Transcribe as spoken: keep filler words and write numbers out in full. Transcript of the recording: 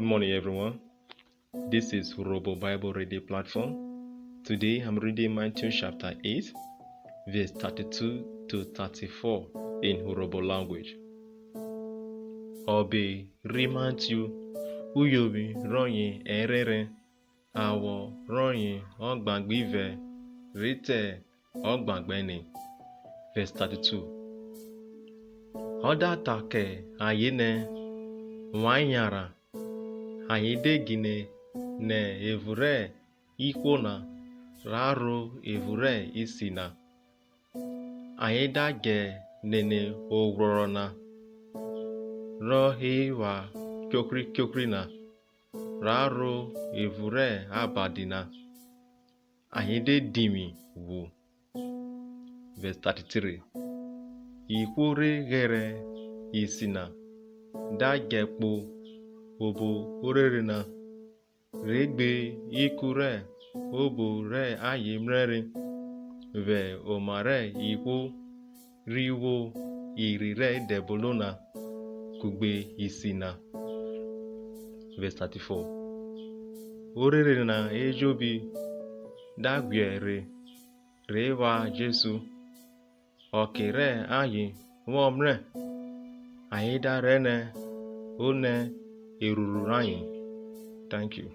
Good morning, everyone. This is Urhobo Bible Reading Platform. Today I'm reading Matthew chapter eight, verse thirty-two to thirty-four in Urhobo language. Ọbe ri Matthew, uyovwi rọye ẹrenren, awọ rọye ọgbagba ivẹ rhi te ọgbagba ẹne. Verse thirty-two. Ọ da ta kẹ ayen nẹ, Wan yanran. Ayen de ghine nẹ evun rẹ ihwo na ra ro evun rẹ isi na. Ayen da djẹ nene oghwrọrọ na, rọ hepha chokri chokri na, ra ro evun rẹ abadi na, ayen de divwi ghwu. Verse thirty-three. Ihwo re ghẹrẹ isi na da djẹ kpo obo orere na, re gbe iku rẹ obo rẹ ayen mrẹre vwẹ oma rẹ ihwo ri vwo irhi rẹ idẹbono na kugbe isi na. Verse thirty-four. Orere na ejobi da ghwiẹ rhe, rhe vwa Jesu. Ọke rẹ ayen vwọ mrẹ, ayen da rẹ nẹ o nẹ erhuru rayen. Thank you.